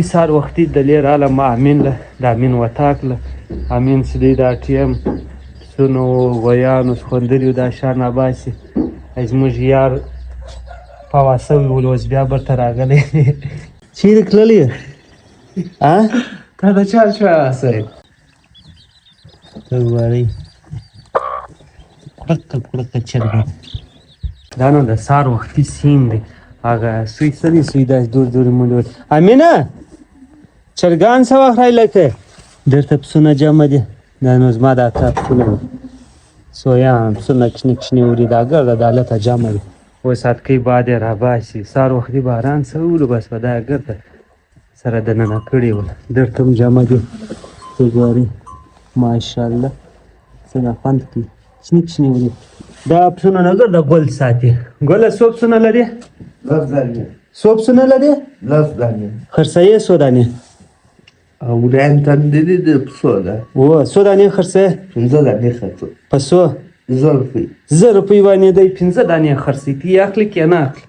سهار وختي دلې راله ما امین له د امین وطاق له امین چې دی د ټي ام پسونو غویانو سخوندریو دا شان راباسي. زموږ یار پوا سوی ول، اوس بیا برته راغلی دی. چیرې تللی یې؟ تا د چا چا صاحب ته وایي کړکه کړکه چرګه. دا نو د سهار وختي سین دی. هغه سوی څه دی؟ سوی داسې دور دورې منډې وهي. امینه چرګان څه وخت راایله؟ درته پسونه جمع دي. دا نو زما د اکا پسونه دي، سویان پسونه کوچني کوچني وړي. دا ګرده دا هلته جمع دي. اوس اتکۍ باد یې راباسي. سهار وختي باران سوی ولو، بس په دا ګرده سره دننه کړي ول. درته هم جمع دي، ته ګورې ماشاءالله څنګه خوند کوي. کوچني کوچني وړي دا پسونه. نه ګرده ګل ساتي. ګله څو پسونه لري؟ 10 دانې. څو پسونه لري؟ 10 دانې. خرڅوې څو دانې؟ او ګران تندې د پسو ده. و څو دانې خرڅوې؟ 5 دانې خرڅو. په څو؟ 1000 روپۍ. 1000 روپۍ باندې دی 5 دانې خرڅوي. ته یې اخلي که نه اخلي؟